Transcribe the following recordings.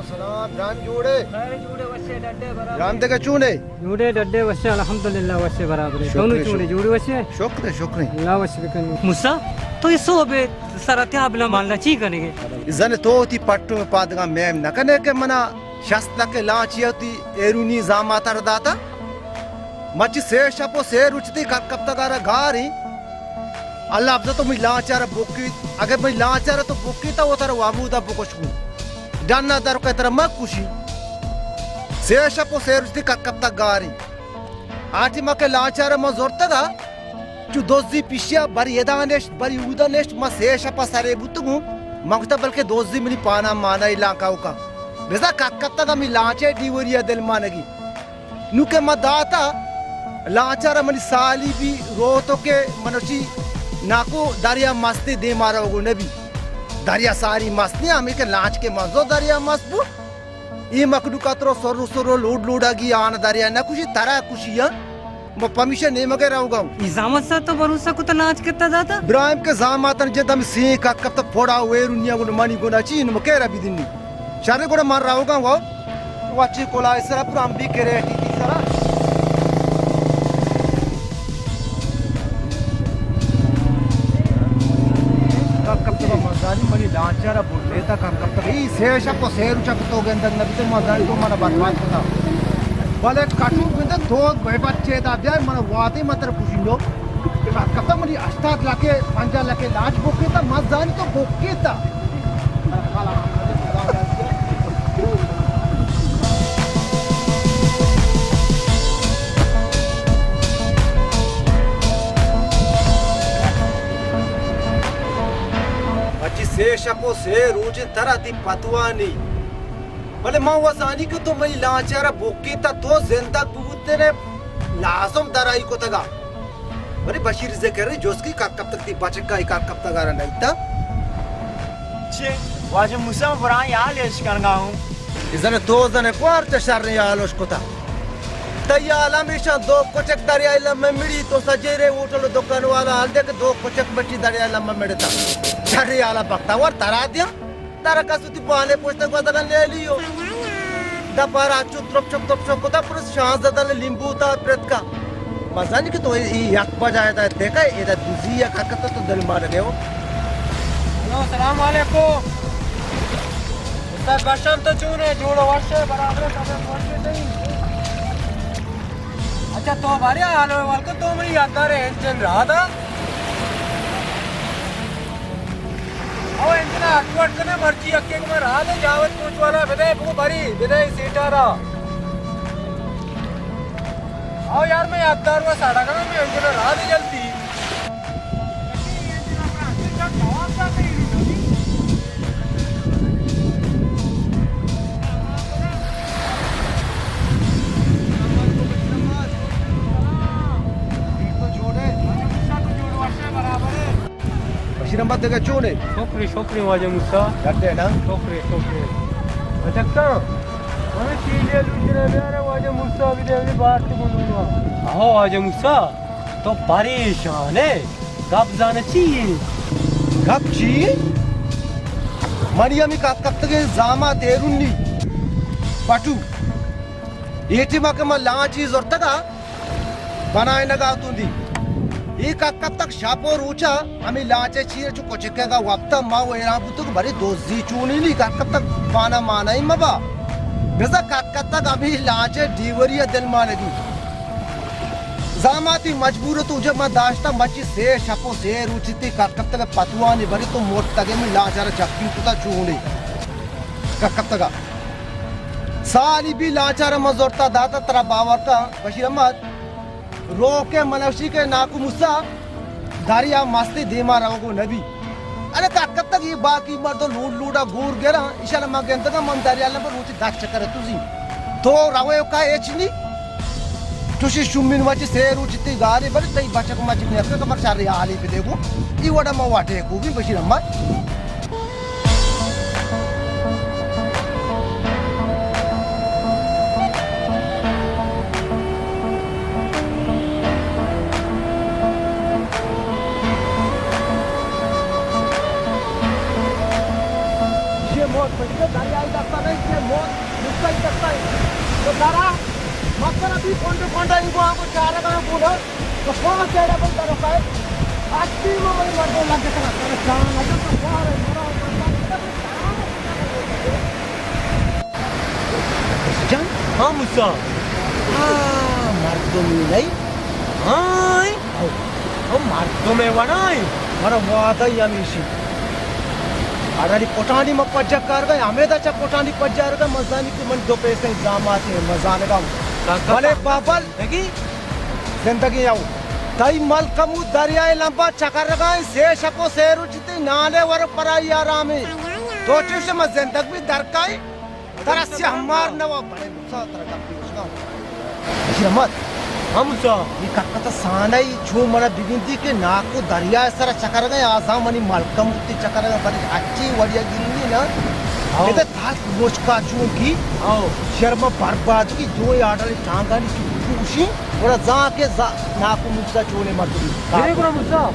سلام، جان جوڑے؟ خیر جوڑے، وشے ڈڈے برابر۔ جان دگہ چونے؟ جوڑے ڈڈے وشے، الحمدللہ وشے برابر۔ شکر، تو نو چونے، شکر۔ جوڑے وشے؟ شکر، شکر۔ اللہ وش بکن۔ موسیٰ، تو یہ صوبے سرا تیاب لمالنا چی کنگے؟ زن تو تی پٹو میں پادگا میم نہ کنے کہ منا شست لکھ لانچی تی ایرونی زاماتر داتا۔ مچی سے شپ و سے روچ تی کپ کپتگارا گاری۔ اللہ افضل تو مئی لانچارا بوکی، اگر مئی لانچارا تو بوکی تا وہ ترا وابودا بکش کو۔ ڈنا در کو ترا مک کشی۔ سے شپ و سے روچ تی کپ کپتگاری۔ آٹی ما کہ لانچارا ما زورتگا، چو دوزی پیشیا بری ادا نشت، بری اودا نشت، ما سے شپا سرے بوتگوں۔ ما گوشتا بلکہ دوزی منی پانا مانا لانکا اوکا۔ بزا کک کپتگا می لانچے ڈیوریا دل مانگی۔ نو کہ ما داتا، لانچارا منی سالی بی روتو کہ منوشی ناکو دریا مستی دیما روگو نبی۔ دریا ساری مست نی، ہمیں کہ لانچ کے منزو دریا مست بو۔ اے مخلوق ء ترو سر و سر و لوڈ لوڈ ء گی آن دریا نہ کشی، ترا کشی ء۔ ما پمیشا نیمگ ء روگا اوں۔ ای زامت سا تو بھروسہ کتا لانچ کتا داتا؟ ابراہیم کے زاماتن جند ہم سین کا کپتا پھوڑا ویرونیا گن منی گنا چی نم کیرا بدنی۔ شر گڑا من روگا ہوں۔ واچی کولا سرا پورا ہم بھی کریٹی تی سرا۔ کپ کپ تو مزانی منی لانچارا بولیتا کپ کپ تو۔ ای سے شپ و سے روچ تو گندگ نبی تو مزانی تو منا برباد کتا۔ بلے کٹو گندے تو بے بچے دا بیا من واتے متر کشیندو۔ کپ کپ تو منی ہشتاد لکھ پنجاہ لکھ لانچ بوکیتا مزانی تو بوکیتا۔ مرچی سے شپ و سے روچ انت ترا تی پتوانی۔ بلے من و زانی کہ تو منی لانچارا بوکیتا تو زندگ بوتنے لازم درائی کتگا۔ بلے بشیر ذکر جست کی کار کپتگ تی بچکا ای کار کپتگارا نئیتا۔ چے؟ واجہ موسیٰ، من برائیں حال اش کنگا ہوں۔ ای زن تو زن کوار چہ شر حال اش کتا۔ تئی حال ہمیشہ دو کچک دریائے لمہ مڑی، تو سجیرے ہوٹل و دکان والا حال دے کہ دو کچک بچی دریائے لمہ مڑتا۔ شر حالا بختاور ترا دیاں۔ ترا کس وتی بانے پشت گوزگا نیلیو۔ دپارا چو ترپ چپ ترپ چپ کتا پر شانزدہ دل لیمبو تا پرتکا۔ مزانی کہ تو ای یک بجائے دا دیکھا، ادا دوزی یک حرکت تو دل مار گئے ہو۔ ہلو، السلام علیکم۔ استاد بشام تو چون ہے؟ جوڑ وش ہے، برابر ہے، طبیعت وش ہے تئی؟ اچھا، تو بارے حال احوال کو، تو منی یادگار انجن رہا تھا؟ او انجن اٹ وٹ کنے، مرچی یکے کو میں رہا دے، جاوید کوچ والا بدے، بگو بری، بدے سیٹا را۔ او یار، میں یادگار ہوا ساڑا کنا، میں انجن رہا دے جلدی۔ بشیر احمد دگہ چون ہے؟ شکری، شکری واجہ موسیٰ۔ ڈڈ ہے نا؟ شکری، شکری۔ اچھا، کہاں؟ ہمیں چیزیں لوٹنے بیارے واجہ موسیٰ بھی دے، بھی بارت کو لوگا۔ آہو واجہ موسیٰ، تو پریشان ہے۔ گپ زانہ چی یے؟ گپ چی یے؟ منی ہمے کپ کپتگیں زامات ایرونی پٹو۔ اے ٹیما کہ من لانچی زرتگا، بنائینگا اتوں دی۔ اے کپ کپتگ شپ و روچا ہمے لانچے چیر چو کچکے گا وپتا ما و حیران بوتگ، برے دوزی چونی نی کپ کپتگ، پانا مانا ہی مبا۔ بزا کپ کپتگ ہمے لانچے ڈیوری دل مانگی۔ زاماتی مجبور تو جب ما داشتا مچی سے شپ و سے روچی تی کٹ کپتگ پتوانی بری تو مرتگے من لانچارا چپی کتا چونی کٹ کپتگا۔ سالی بی لانچارا ما زورتا داتا ترا باور کا بشیر احمد روکے منوشی کے ناکو موسیٰ دریا مستی دیما روگو نبی۔ ارے کٹ کپتگ یہ باقی مردم لوڈ لوڈا گور گرا، ایشالا ما گندگا من دریا لمبا روچی دس چکر تو زی۔ تو روے کا ایچ نی۔ چوشی شومین وچی سے روچی تی گاری بری تئی بچک مچی نیکا کمر شر حالی بدے گو۔ ای وڑا ما واٹے کو بھی بشیر احمد۔ پچھلے دریائی دستا نہیں کہ موت نسخہ ہی دستا ہے۔ تو دارا مکر ابھی کونڈ کونڈا انگو آنگو چارگا بولا۔ تو کون چیڑا بندہ رکھا ہے؟ آتی میں وہی مردوں لگ گیا تھا۔ جان لگا تو کون ہے؟ مرا جان؟ ہاں موسیٰ۔ ہاں، مردمی نہیں۔ ہاں۔ او، او مردم ء وڑا ایں۔ منا وعدہ ای ہمیشی۔ اڑانی پٹانی ما پجا کارگا، ہمیدا چا پٹانی پجا رگا، مزانی کہ من دو پیسے زاماتے، مزانگا۔ کاکا، بلے بابل۔ زندگی؟ زندگی آؤ۔ تئی ملکمو دریائے لمبا چکرگا ایں، سے شپ و سے روچ تئی نانے ور پرائی آرامے۔ تو چوش ما زندگ بھی درکائی۔ ترا سیاہ مار نوا بڑے گسا ترا گپی گشگا۔ بشیر احمد۔ ہاں موسیٰ۔ یہ ککت سانئی چو منا بگندی کہ ناکو دریا سر چکرگا، آزاں منی ملکموتی چکرگا، بلے اچھی وڑیا گرنی نا۔ ہاں۔ ادا تاک مشکا چون کی۔ ہاں۔ شرم برباد کی دو آڈل ٹانگانی چوشی۔ اور زاں کے زا-، ناکو موسیٰ چونے مردی۔ دیکھ رہا موسیٰ۔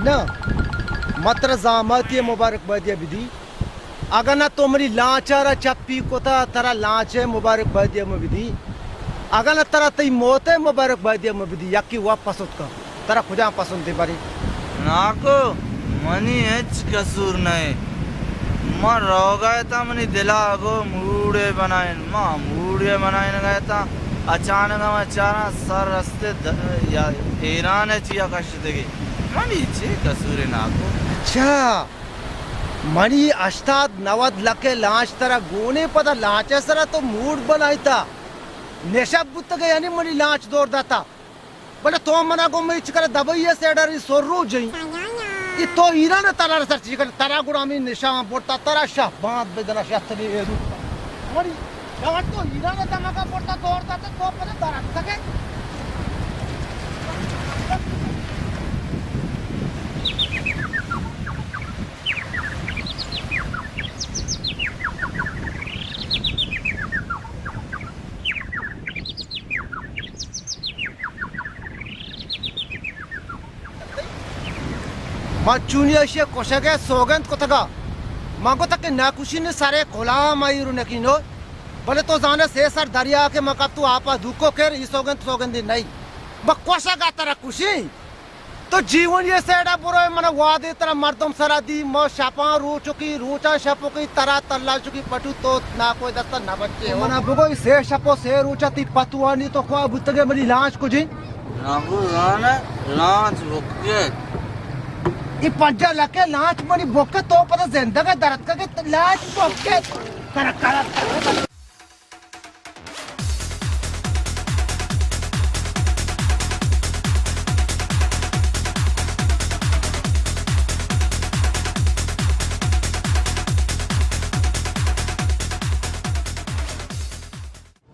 نہ، ما ترا زاماتی مبارک بادیا بدی۔ اگاں نہ تو منی لانچارا چپی کتا، ترا لانچ مبارک بادیا مہ بدی۔ اگاں نہ ترا تئی موت مبارک بادیا مہ بدی۔ یکی وا پسند کن۔ ترا کجام پسند بری؟ ناکو، منی ہچ قصور نہ۔ ما روگا اتاں، منی دلا گو موڑے بنائین، ما موڑے بنائین گئے تا۔ اچانک ما چاراں سر رستے د-، یا ایران چیا کشتگی۔ منی چے قصور ناکو؟ اچھا، منی ہشتاد نود لکھ لانچ ترا گونے، پدا لانچ سرا تو موڑ بنائیتا۔ نشہ بوتگے یعنی منی لانچ دور داتا۔ بلے تو منا گوں مئی چکر دبئی ء سیڈر ای سر رو جئی۔ ای تو ایران ء ترا سر چی کر، ترا گڑا ہمیں نشان برتا، ترا شہ باند بدنا شہ تلی اے رو۔ مری جوان تو ایران ء دمگا برتا دور داتا تو پر درد تکے۔ ما چونی اشی ء کشگ ء سوگند کتگ ء۔ ما گوتگ کہ ناکوشی نے سر ء کلام آئی رو نکینو۔ بلے تو زانے سے سر دریا کہ ما کپتو آپ ء دوکو کر، ای سوگند سوگندی نہیں۔ ما کشگ ء ترا کشی۔ تو جیونی ء سیڈ ء برو، من وادے ترا مردم سرا دی، ما شپاں روچکی، روچاں شپکی، ترا تلاشکی پٹو تو ناکو دستا نہ بچے ہو۔ منا بگو، ای سے شپ و سے روچا تی پتوانی تو خواہ بوتگے منی لانچ کجی؟ ناکو زانے لانچ بکے۔ ای پنجا لکے لانچ منی بکے تو پتا زندگ درد کا کہ لانچ بکے۔ کرا، کرا، کرا۔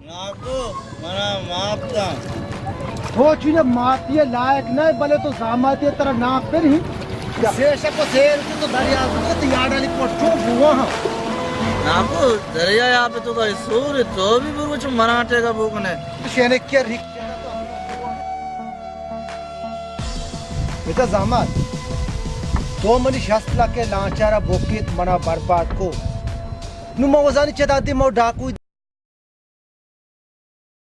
ناکو، منا معاف کن۔ تو چیز معافی لائق نہ، بلے تو زاماتی ترا نام پر ہی۔ سے شپ و سے روچ تو دریا تو یاڈالی پٹو بوا ہاں۔ ناکو، دریا یا پہ تو کا سور تو بھی بروچ مراٹے کا بوکنے۔ شینے کیا ریک۔ بیٹا زامات، تو منی شست لکھ لانچارا بوکیت منا برباد کو۔ نو ما وزانی چدا دی ما ڈاکو